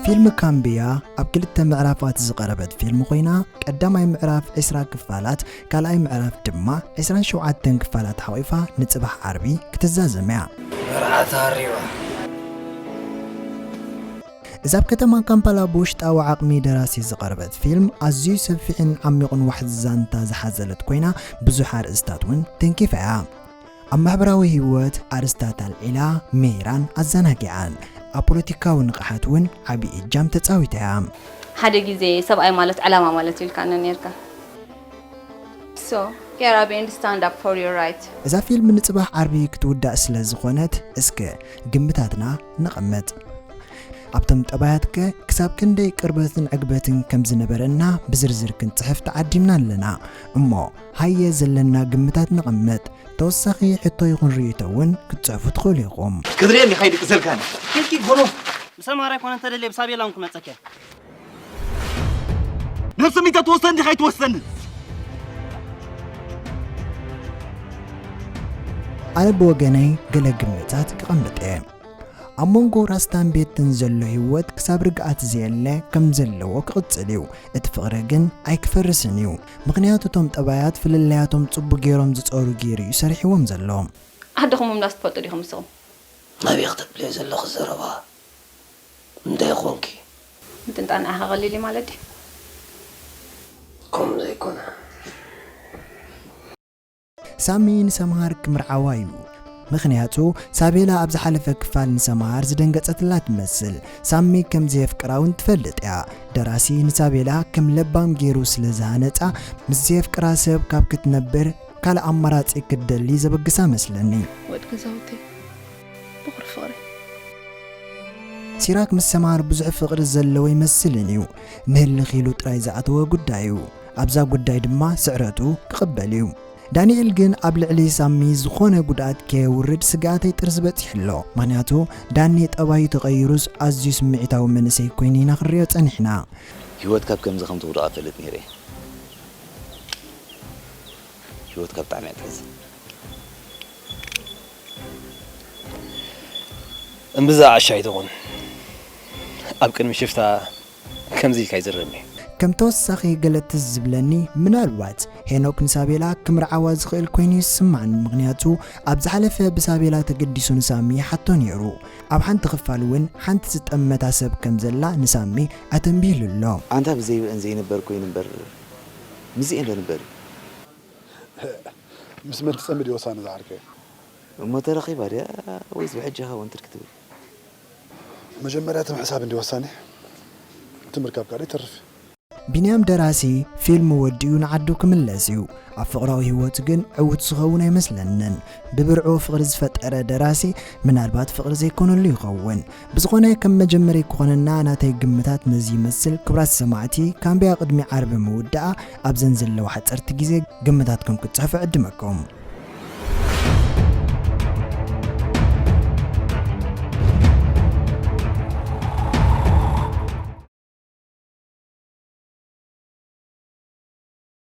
ፊልም ካምቢያ ኣብ ክልተ ምዕራፋት ዝቐረበት ፊልም ኮይና፣ ቀዳማይ ምዕራፍ ዕስራ ክፋላት፣ ካልኣይ ምዕራፍ ድማ ዕስራን ሸውዓተን ክፋላት ሓቒፋ ንጽባሕ ዓርቢ ክትዛዘም እያ። መርዓ ተሃሪባ። እዛ ኣብ ከተማ ካምፓላ ብውሽጣዊ ዓቕሚ ደራሲ ዝቐረበት ፊልም ኣዝዩ ሰፊሕን ዓሚቑን ዋሕዚ ዛንታ ዝሓዘለት ኮይና፣ ብዙሕ ኣርእስታት እውን ተንኪፋ እያ። ኣብ ማሕበራዊ ህይወት ኣርእስታት ኣልዒላ፣ ምሂራን ኣዘናጊዓን፣ ኣብ ፖለቲካዊ ንቕሓት እውን ዓቢ እጃም ተጻዊታ እያ። ሓደ ግዜ ሰብኣይ ማለት ዕላማ ማለት እዩ ኢልካኒ ነይርካ። So, get up and stand up for your right. እዛ ፊልም ንጽባሕ ዓርቢ ክትውዳእ ስለ ዝኾነት፣ እስከ ግምታትና ነቐምጥ። ኣብቶም ጠባያትከ ክሳብ ክንደይ ቅርበትን ዕግበትን ከም ዝነበረና ብዝርዝር ክንጽሕፍ ተዓዲምና ኣለና። እሞ ሃየ ዘለና ግምታት ነቐምጥ። ተወሳኺ ሕቶ ይኹን ርእይቶ እውን ክትጽሕፉ ትኽእሉ ኢኹም። ክትርእየኒ ከይድቅሰልካኒ። ኬድኪ ጎኖ። ብሰማራ ኣይኮነ እንተደልየ ብሳቤላ እውን ክመጸኪ። ነብሲ ሚተ ትወሰን ዲኻ ኣይትወሰንን? ኣነ ብወገነይ ገለ ግምታት ክቐምጥ እየ። ኣብ መንጎ ራስታን ቤትን ዘሎ ህይወት ክሳብ ርግኣት ዘየለ ከም ዘለዎ ክቕጽል እዩ። እቲ ፍቕሪ ግን ኣይክፈርስን እዩ። ምኽንያቱ እቶም ጠባያት ፍልልያቶም ጽቡቕ ገይሮም ዝጸሩ ገይሩ እዩ ሰሪሕዎም ዘሎ። ኣደኹም ምምላስ ትፈልጡ ዲኹም ንስኹም? ናበይ ክተብልዮ ዘለኺ ዘረባ? እንታይ ኾንኪ? ምጥንጣን ንዓኻ ቀሊል እዩ ማለት ድዩ? ከምኡ ዘይኮነ። ሳሚ ንሰምሃር ክምርዓዋ እዩ። ምኽንያቱ ሳቤላ ኣብ ዝሓለፈ ክፋል ንሰምሃር ዝደንገጸትላ ትመስል። ሳሚ ከም ዘየፍቅራ እውን ትፈልጥ እያ። ደራሲ ንሳቤላ ከም ለባም ገይሩ ስለ ዝሃነጻ፣ ምስ ዘየፍቅራ ሰብ ካብ ክትነብር ካልእ ኣማራጺ ክትደሊ ዘበግሳ መስለኒ። ወድ ገዛውተይ፣ ብኹሪ ፍቕሪ። ሲራክ ምስ ሰምሃር ብዙሕ ፍቕሪ ዘለዎ ይመስልን እዩ። ንህልኽ ኢሉ ጥራይ ዝኣተወ ጉዳይ እዩ። ኣብዛ ጉዳይ ድማ ስዕረቱ ክቕበል እዩ። ዳንኤል ግን ኣብ ልዕሊ ሳሚ ዝኾነ ጉድኣት ከየውርድ ስግኣተይ ጥርዚ በጺሑ ኣሎ። ምኽንያቱ ዳኒ ጠባዩ ተቐይሩስ ኣዝዩ ስምዒታዊ መንእሰይ ኮይኑ ኢና ክንሪኦ ጸኒሕና። ህይወት ካብ ከምዚ ከም ትውድቕ እፈልጥ ነይረ። ህይወት ካብ ብጣዕሚ እያ ትሕዝን። እምብዛ ዓሻ ኣይትኹን። ኣብ ቅድሚ ሽፍታ ከምዚ ኢልካ ኣይዝረብን እዩ። ከም ተወሳኺ ገለ ትዝ ዝብለኒ፣ ምናልባት ሄኖክ ንሳቤላ ክምርዓዋ ዝኽእል ኮይኑ ይስማዕኒ። ምኽንያቱ ኣብ ዝሓለፈ ብሳቤላ ተገዲሱ ንሳሚ ይሓቶ ነይሩ። ኣብ ሓንቲ ክፋል እውን ሓንቲ ዝጠመታ ሰብ ከም ዘላ ንሳሚ ኣተንቢህሉ ኣሎ። ኣንታ ብዘይብአን ዘይንበር ኮይኑ እምበር፣ ምስዚኤን ዶ ንበር እዩ? ምስ መን ትጸምድ እዩ ወሳኒ ዝዓርከ? እሞ ተረኺባ ድያ ወይስ ብሕጂ ኢኻ ወንትድ ክትብል? መጀመርያ እቲ ምሕሳብ እንዲ ወሳኒ፣ እቲ ምርካብ ካልእ ይተርፍ እዩ። ቢንያም ደራሲ ፊልም ወዲኡ ንዓዱ ክምለስ እዩ። ኣብ ፍቕራዊ ህይወቱ ግን ዕዉት ዝኸውን ኣይመስለንን። ብብርዑ ፍቕሪ ዝፈጠረ ደራሲ ምናልባት ፍቕሪ ዘይኮነሉ ይኸውን። ብዝኾነ ከም መጀመርያ ክኾነና ናተይ ግምታት ነዚ ይመስል። ክቡራት ሰማዕቲ፣ ካምብያ ቅድሚ ዓርቢ ምውዳኣ ኣብዘን ዘለዋ ሓጸርቲ ግዜ ግምታትኩም ክትጽሕፉ ዕድመኩም።